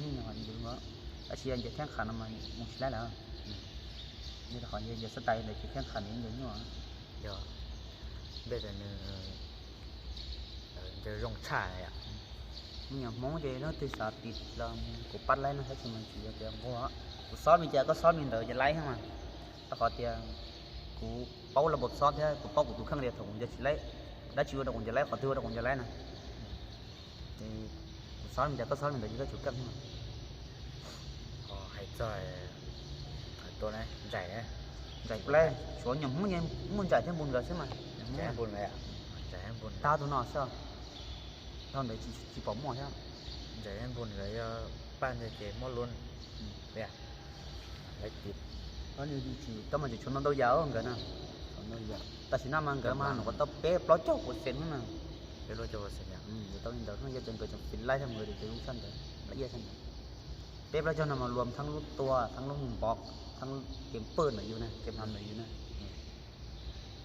nyiaj mas zoo heev, tab sis yog ncaws theeb qham no mas mus tsis laib lawm. Yog qhov ncaws xab tais ntawd ces theeb qham nws ncaws nyuaj. Yog, npej tias nws ncaws zoo tshaj. Me nyuam Hmoob ces leej twg xav tiv los kuv pab laib no, tab sis mas tsis yog tias nquag. Kuv xob li cas koj xob li ntawd ces laib thiab mas. Rau qhov tias kuv paub laj npau xob thiab kuv paub kuv tus kheej tias thaum kuv ncaws tsis laib, dab tsi ua rau kuv ncaws laib, qhov twg ua rau kuv ncaws laib na. Ces kuv xob li cas koj xob li ntawd ces koj tsum keej thiab mas. Hais txog tua ntsaim, ntsaim puas laib, tshuav nyuam Hmoob muaj ntsaim thiab npus nkawd xwb mas. Tag tus no xwb, dhau ntawd tsis pom muaj thiab. Ntsaim npus nkawd yog paj ntawd ces muab lub, lawv tiv, tab mas tsis tshuav ntau ntau yam nkawd na. Tam sim no mas nkawd mas nws kuj tau peb plaub caug percent na. Peb plaub caug percent, tau li ntawd yog tias nkawd tseem fiv laib thiab nkawd ces lub sab ntawd, lub sab ntawd. Peb plaub caug no mas luam thab lub tua, thab lub npov, thab kev pawj ntawm yus na, kev hnav ntawm yus na.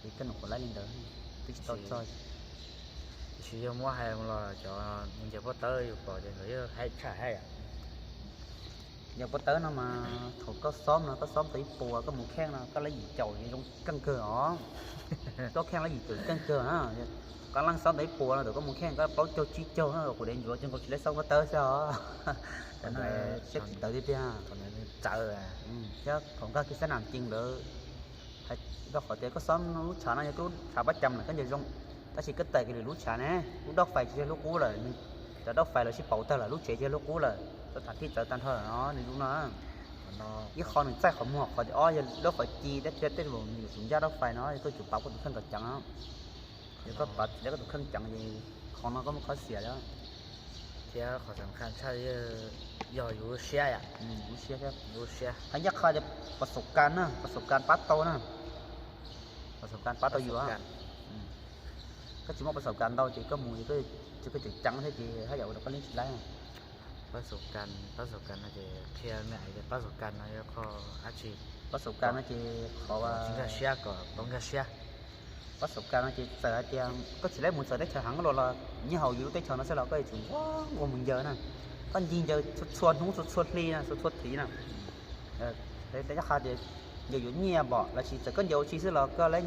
Ces koj nws kuj laib li ntawd, twb tsis tau txog. Tiam sis yog muab hais los cov ncaws pob tawb yus pom ces nkawd yog haib tshaj haib yom. Ncaws pob tawb no mas thaum koj xob no koj xob tau ib puas, koj mus kheej no koj laib yim caum ces zoo keej kawg os. Koj kheej laib yim caum keej kawg na. Koj leej xob tau ib puas no thaum koj mus kheej koj plaub caug tsib caug na, kuv dev ntsuav ces nkaus tsis laib xob pob tawb xwb os. Siab tsis tawv tiag tiag. Thiab thaum nkag kiag sab nam cees ntawd, rau qhov tias koj xob lub tshav no yog koj lub tshav pab cam lawm koj ncaws zoo, tab sis koj tawm kiag lwm lub tshav ne, lub dab fais tsis yog lub qub lawm, cov dab fais lawv sib pauv tag lawm, lub tsev tsis yog lub qub lawm, txoj tham thij txawv tag nrho lawm no nws zoo no. Ib qho nws txaij qhov muag, qhov ob yog dab fais ci thiab thiab tej zaum nws yuav tsum ncaj dab fais no, yog koj tsum pauv koj tus kheej kom ceev. Yog koj pauv tsis tau koj tus kheej ceev ces qhov no koj muaj qhov xiam li. Thiab qhov xam khaj tshaj yog yus lub siab yom. Lub siab thiab, lub siab. Hais ncaj qha tias pas xaum kas na, pas xaum kas pab tau na. Pas xaum kas pab tau yus. Koj tsis muaj pas xaum kas ntau ces koj mus ces koj tseem ceev thiab ces haj yam ua rau koj leej tsis laib. Pas xaum kas, pas xaum kas no ces qhia me ais tias pas xaum kas no yog qhov dab tsi? Pas xaum kas no ces qhov tsis nkag siab kom tau nkag siab. Pas xaum kas no ces txawm hais tias koj tsis laib mus txawv teb chaws heev los los nyob hauv yus lub teb chaws no xwb los koj yuav tsum nquag nquag mus ncaws na. Koj ncig ncaws txhua txhua hnub txhua txhua hli na, txhua txhua thiv na. Tej ncaj qha tias ncaws yuav nyiaj npom los sis txawm koj ncaws ua si xwb los koj laib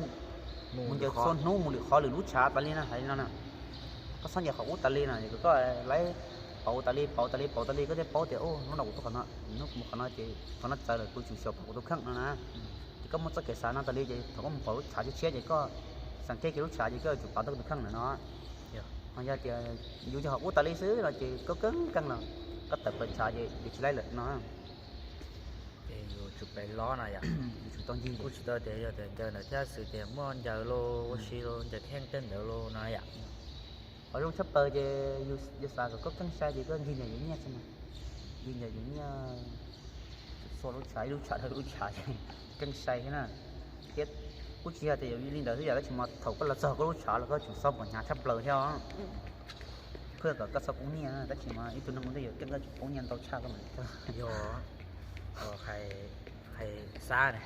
mus ncaws txhua hnub mus lwm qhov lwm lub tshav tas li na, hais li no na. Koj txhob ncaws qhov qub tas li na, koj laib pauv tas li pauv tas li pauv tas li koj thiaj paub tias hnub no kuv tuaj qhov no, hnub kuv mus qhov no ces qhov no txawv lawm kuv tsum xyaum pauv kuv tus kheej no na. Ces koj muaj txoj kev xav no tas li ces thaum koj mus pauv lub tshav tshiab tshiab ces koj xav kiag lub tshav ces koj yuav tsum pauv tau koj tus kheej lawm no. Ho yog tias yus ncaws qhov qub tas li xwb no ces koj keej keej los koj tawm plaws tshav ces yus tsis laib lawm no. Ces yus tsum pes lob no yom. Yus tsum tau ncig, kuj tsis tau tias yog tias ncaws ntawd thiab xwv tias muaj ncaws los ua si los ncaws kheej tej ntawd los no yom. Qhov zoo tshaj plaws ces yus xav kom koj keej sai ces koj ncig ncaws yuav nyiaj xwb na. Ncig ncaws yuav nyiaj, txhua lub tshav ib lub tshav dhau lub tshav ces keej sai thiab na. Thiab Kuj tsis yog tias yuav li ntawd xwb yom, tab sis mas thaum koj los txog koj lub tshav los koj tsum xob pom hnyav tshaj plaws thiab os. Pheej kom koj txhob poob nyiaj, tab sis mas ib tug neeg ua ntej yuav keej koj tsum poob nyiaj ntau tshaj koj mas. Yog, hais, hais Xab ne,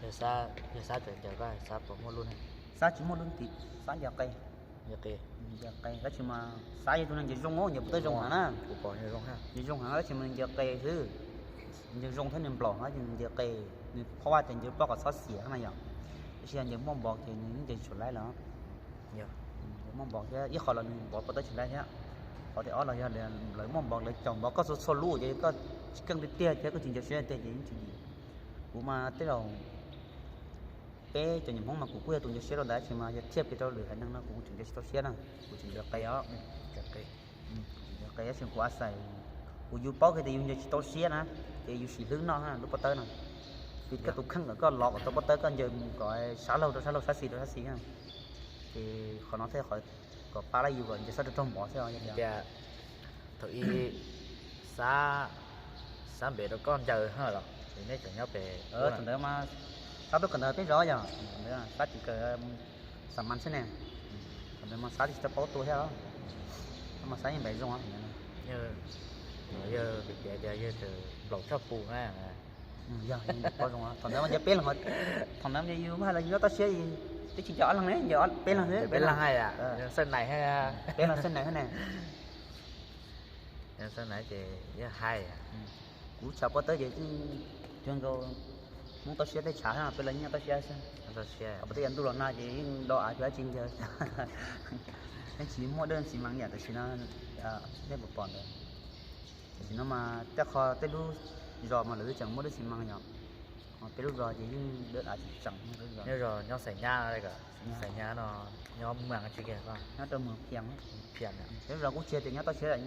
yog Xab, yog Xab tseem ncaws koj, Xab puas muaj lub ne? Xab tsis muaj lub nti, Xab ncaws qe. Ncaws qe. Ncaws qe, tab sis mas Xab yog tus neeg ncaws zoo, ncaws puas tawb zoo heev na. Ncaws zoo heev, tab sis mas nws ncaws qe xwb. Nws ncaws zoo thiab nws nplaum no ces nws ncaws qe, nws phob vaj tias ncaws plaub kom txhob xiam na yom. Tab sis yog ncaws muaj npov ces nws yeej ncaws tsis tshua laib lawm. Ncaws muaj npov thiab ib qho los nws npov puas tawb tsis laib thiab. Qhov thib ob los yog lawv muaj npov lawv caum npov koj txhua txhua lub ces koj tsis keej tiag tiag thiab koj tsis ncaws siab tiag ces yeej tsis dim. Kuv mas tej zaum peb cov nyuam Hmoob mas kuv kuj yog tus ncaws siab rau ntawd, tab sis mas yog thiaj pes rau lwm haiv neeg no kuv tseem ncaws tsis tau siab na, kuv tseem ncaws qe os. Ncaws qe, tab sis kuv a xais, kuv yus paub kiag tias yus ncaws tsis tau siab na, ces yus sim hlwb noj lub pob tawb no. Vim koj tus kheej kom koj lov kom tau pob tawb, koj ncaws mus kom sab laug rau sab laug, sab xis rau sab xis na. Ces qhov no thiaj qhov kom pab lab yus kom ncaws sab rau raug npov xwb os. Tias thaum ub Xab, Xab npem rau koj ncaws los es nej tseem nyob pem? Thaum ntawd mas Xab tuaj kawm ntawv peb zos yog, Xab tsis kawm xa mas xwb ne. Thaum ntawd mas Xab tsis tau paub tua thiab, mas Xab yeej npem zoo. Yawg piav tias yawg nplaum tshaj pus na. Yog, paub zoo. Thaum ntawd mas ncaws peb leeg, thaum ntawd yus mas los yus nyob toj siab, twb tsis ncaws ob leeg ne, ncaws peb leeg xwb, peb leeg hais, peb leeg xwb na. Xab nais ces yog hais, kuv tshav pob tawb ces yeej cuag nkaus Hmoob toj siab tej tshav, peb los nyob toj siab xwb. Toj siab, qhov peb tej yav ntuj los nag ces yeej do av cuv dab tsi ncaws. Yeej tsis muaj dej xi mas yam tam sim no nej puas pom ntawd. Tam sim no mas tej qho tej lub zos mas lawv twb tseem muaj dej xi mas yom. Ho peb lub zos ces yeej dej av tsis tseem. Nyob zos nyob Xais Nyab, Xais Nyab no nyob Moos Phias, nyob rau Moos Phias. Peb lub zos kuj tsis tias nyob toj siab,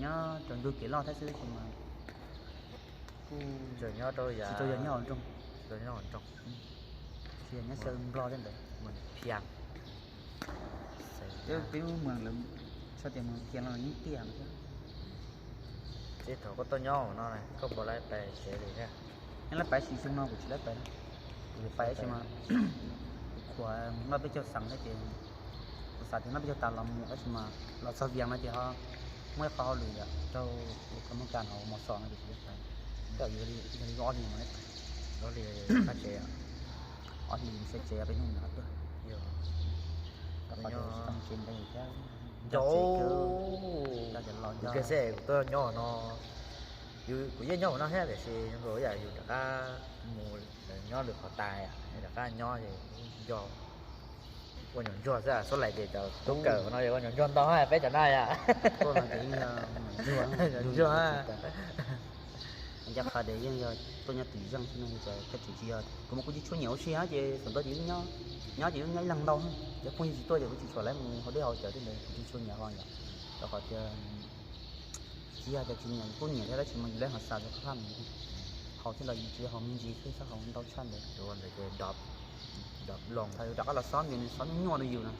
nyob rau ntug kev loj thiab xwb tab sis mas kuj tsis tau yog nyob hauv nroog, tsis yog nyob xyaw Nplog tej ntawd. Peb lub moos lawv txhais tias Moos Phias no yeej tiaj thiab. Ces thaum koj tuaj nyob hauv no koj puas laib pais tsev li thiab? Yeej laib pais, sim xyoo no kuv tsis laib pais, kuv pais tab sis mas kuv khuam noj peb caug xees thiab ces kuv xav tias noj peb caug tas los mus tab sis mas los txog Vias no ces ho muaj ib qho hauj lwm yom, rau ua kab mob kas hauv Mos Xos no ces kuv yuav pais. Yog li ob hlis mus pais, ob hlis mus saib tsev peb hnub no tuaj. Tsis tau mus tsev ntev thiab, nco tsev kawg, nco cov laus nco. Kuv tuaj nyob no, kuv yeej nyob hauv no thiab tiam sis zoo nkaus yam yus rov qab mus nyob lwm qhov tas, rov qab nyob ces nco. Ua nyuam ntsuag xwb, Suav Lais ces cov tub kawm no ua nyuam ntsuag ntau, peb cov no yom. Ntsuag, ncaj qha tias yeej yog tuaj nyob twm zeej xwb no, ces koj tseem tsis yog, kuv mas kuv tsis tshua nyiam ua si ces thaum ntawd ces nyob ces yeej nyob ib leeg ntau, cov phooj ywg tsis tuaj ces kuv tsis tshua laib mus haus dej haus cawv tej ntawd, kuv tsis tshua nyiam ho yom. Rau qhov tias tsis yog tias tsis nyiam, kuj nyiam thiab tab sis mas yus lawv ho xav rau qhov mus haus thiab los yus tsis haus me ntsis xwb, txhob haus ntau tshaj ntawd. Thaum yus rov qab los xob ces nws xob nyuaj nyuaj rau yus no.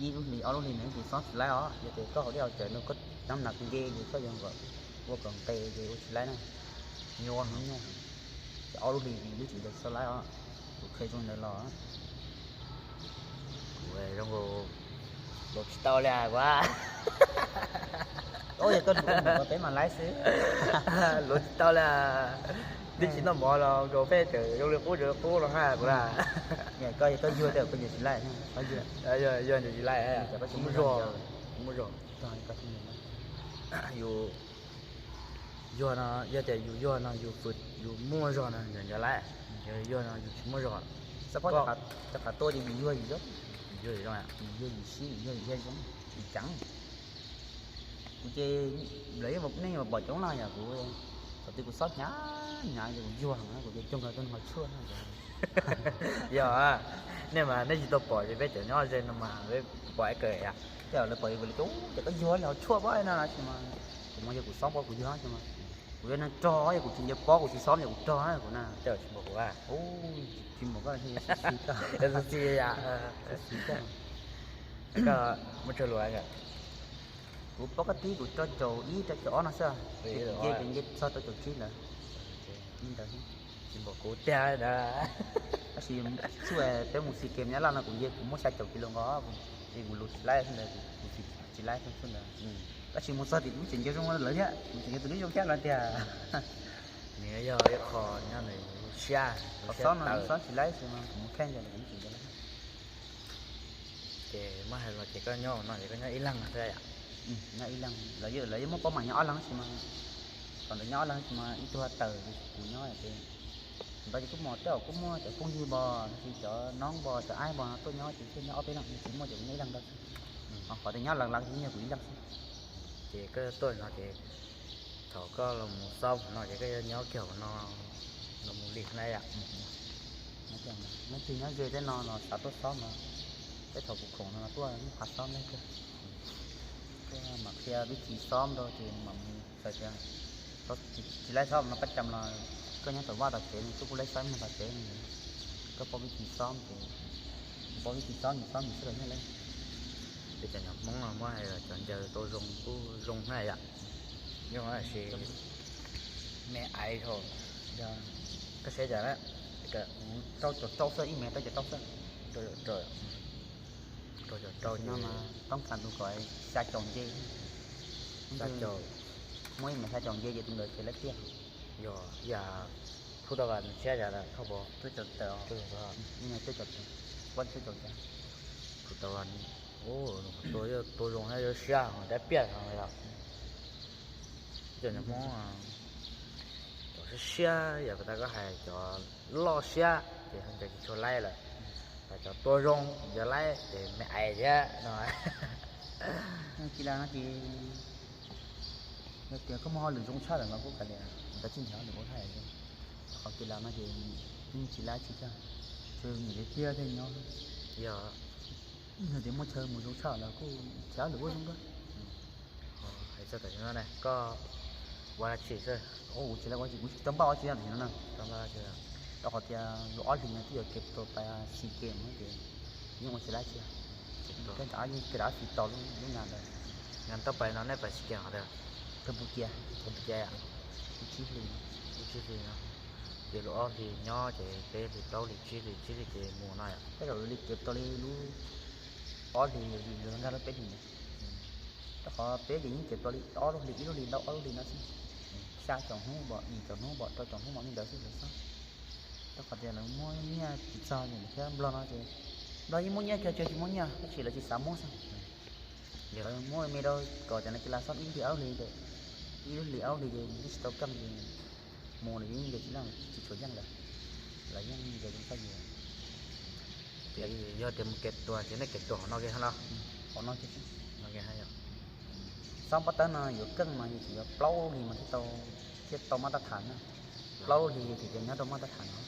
Ib lub hlis ob lub hlis ntawd ces xob tsis laib os, yog tias koj haus dej haus cawv no koj teeb nas nce ces koj yuav kom ua kom nqes ces ua tsis laib na. Nyuaj, nyuaj. Ces ob lub hlis ces twb tsis ncaws xob laib os, kuv qhia zoo ntawd los. Kuv zoo nkaus luv tsis tau li kuv. Yog koj luv mus peb mas laib xwb. Luv tsis tau li. Twb tsis noj mov los nkaus peb tseem zoo li qub zoo li qub los hab kuv na. Koj, koj yuag tej koj ncaws tsis laib, yuag ncaws tsis laib, muaj zog, muaj zog. Yus yuag no, yog tias yus yuag no yus, yus muaj zog no ncaws ncaws laib, yus yuag no yus tsis muaj zog. Rov qab tua ces yus yuag yus zoo, yus yuag yus zoo, yus yuag yus sib, yus yuag yus zoo, yus ceev. Kuv ces lawv yeej, nej yeej pom coob na yom, kuv thaum twg kuv xob hnyav hnyav ces kuv yuag heev, kuv ces cuag nkaus tus neeg tshuaj na. Yog, nej mas nej tsis tau pom ces peb cov nyob ze no mas peb pom ib kawm yom. Tej zaum lawv pom kuv li coob ces koj yuag li ho tshuaj pab no tsis mas, kuv mas yog kuv xob pab kuv yuag tsis mas, kuv yog neeg rog, yog kuv tsis ncaws pob kuv tsis xob ces kuv rog na kuv na. Tej zaum tsis npaum kuv, tsis npaum koj, xib xis koj, xib xis koj. Koj muaj tsawg lus? Kuv pob kab tib kuv rau caum ib rau caum ob no xwb, ces nce txog rau caum tsib lawm. Li ntawd xwb. Tsis npaum kuv tiag na. Tab sis xub peb mus xi kem nyob laj no kuv nce kuv muab xya caum kis los nkaus, es kuv lus tsis laib xwb ntawd, kuv tsis laib xwb ntawd. Tab sis mus txog tim kuv tseem nco zoo lawv thiab, kuv tseem nco tus lub zoo thiab no tiag. Nws yog ib qho nyob nws lub siab, lub siab tawv, xob tsis laib xwb mas kuv mus khaij ntawd kuv tseem nco. Ces muab hais los ces koj nyob no ces koj nyob ib leeg xwb yom? Nyob ib leeg, lawv yeej muab pab mas nyob ob leeg xwb mas, thaum ntawd nyob ob leeg xwb mas ib tug tawm kuv nyob ces ntawd ces kuj muaj tej zaum kuj muaj cov phooj ywg npog los sis cov noob npog cov aib npog no tuaj nyob ces thiaj nyob ob peb leeg, tsis muaj ces kuv nyob ib leeg ntawd xwb. Ho qhov tias nyob leeg leeg ces yog kuv ib leeg xwb. Ces koj tuaj no ces thaum koj los mus xob no ces koj yuav nyob kiag hauv no los mus li na yom? Leej twg nyob ze tej no los xav tuaj xob mas tej thaum kuv khoom no los tuaj ib qho xob neb kawg. Koj mam qhia vib thi xob rau ces mam mus txawm tias tsis laib xob no pab cam los koj nyob tom vaj tom tsev no kuj laib xob mus tom tsev no. Koj paub vib thi xob ces, paub vib thi xob mus xob mus xwb los nyob lawm. Peb cov nyuam Hmoob no muab hais los cov ncaws tau zoo kuj zoo na yom. Zoo tab sis me aiv dhau. Koj saib cas na, rau caum rau xwb, ib mev rau caum rau xwb. Rau caum rau no mas toob kas tus kom xya caum nce. Xya caum. Muaj ib mev xya caum nce ces tus ntawd ces laib tiag. Yog yam phub tau vas nws tshiab cas lawm thauj pov. Tuaj caum tawm, tuaj caum tawm, tuaj caum tawm. Phub tau vas, tua zoo thiab yuav siab dab piaj yom. Cov nyuam Hmoob cov siab siab yam tas koj hais cov loj siab ces ncaws tsis tshua laib lawm. Cov tua zoo yog laib ces me aiv thiab no. Kis las no ces yog tias koj muaj hauj lwm zoo tshaj lawm mas kuj kav liam, ntawd tsis nrhiav hauj lwm ua thaij. Qhov kis las no ces yeej tsis laib tsis tag, tsuas nyiam li tiag thiaj nyob. Yog, yog tias muaj chaw mus zoo tshaj lawm kuj nrhiav hauj lwm ua zoo kawg. Hais txog tam sim no ne koj ua dab tsi xwb? Kuv tsis laib ua tsi, kuv tsis tau npaj ua tsi tam sim no na. Rau qhov tias lub ob hlis no twb yuav kev tua pas xi kem no ces yeej ua tsis laib tsi. Koj rov yeej kawg rov xi tau lub nyuag ntawd. Nyuag tau pas no nej pas xi kem qhov twg? Kawg Npus Cia. Kawg Npus Cia yom? Lub tsib hlis no. Lub tsib hlis no. Ces lub ob hlis nyob ces peb hlis plaub hlis tsib hlis tsib hlis ces mus no yom? Tej zaum li kev tua li lub ob hlis nkag lub peb hlis ntawd. Rau qhov peb ces yeej kev tua li ob lub hlis, ib lub hlis ntau ob lub hlis no xwb. Xya caum hnub npaum, yim caum hnub npaum, rau caum hnub npaum li ntawd xwb lawv xob. Rau qhov tias lawv muab nyiaj tsis txog li thiab, Nplog no ces Nplog yeej muab nyiaj kiag, tsis muab nyiaj tab sis lawv tsis xav muab xwb. Lawv muab me rau kom cov no kis las xob ib hlis ob hlis ces, ib lub hlis ob lub hlis ces twb tsis tau keej ces mus lawm yeej ncaws tsis leej, tsis tshua yeej lawm. Lawv yeej ncaws zoo tshaj yus. Ces yog tias mus kev tuag ces nej kev tuag qhov no kiag no. Qhov no kiag. Xob npab tawb no yuav keej mas yus tsum yuav plaub lub hlis mas thiaj tau, thiaj tau mab tab tham na. Plaub lub hlis ces tias nyob rau mab tab tham no.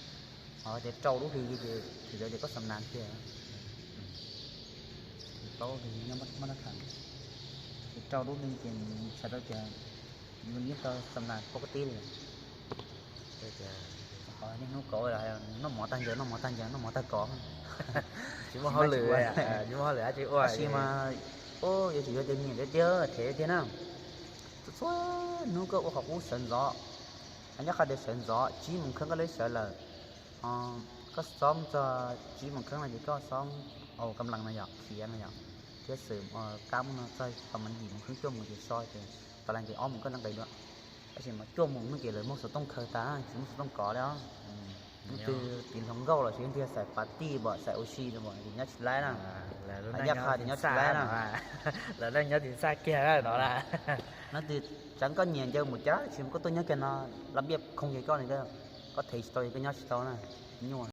Ho tias rau lub hlis ces txhais tau tias koj xam nas kiag. Plaub lub hlis nyob mab tab tham, ces rau lub hlis ces txhais tau tias yus yeej tau xam nas pov koj tib li. Niaj hnub kov noj mov tag ncaws, noj mov tag ncaws, noj mov tag kov. Tsis muaj hauj lwm, tsis muaj hauj lwm dab tsi ua. Tab sis mas yuav tsum yog tias nyiam tiag tiag them tiag na. Txhua txhua hnub koj ua qhov qub sawv ntxov, nyob qhov tias sawv ntxov tsib moos kheeb koj lub sawv lawm, koj xob txog tsib moos kheeb no ces koj xob au kam lees no yom, khiav no yom, thiab xwm kab no txog thaum mas yim moos kheeb cuaj moos ces so ces tas lees ces ob moos koj nqis dua. Tab sis mas cuaj moos no ces lawv muaj xov tooj khaws tas, tsis muaj xov tooj kov li os. Leej twg tiv hluas nkauj los sis leej twg xaiv pas tij npaum xaiv ua si npaum ces nyob tsis laib na. Yaj qha ces nyob tsis laib na. Lawv leej nyob tsis txaj kiag no na. Leej twg tseem koj nyiam ncaws mus cas tsis muaj koj tuaj nyob kiag no, lab npiaj khoo kiag koj, koj them tsis tau koj nyob tsis tau na. Nyuaj.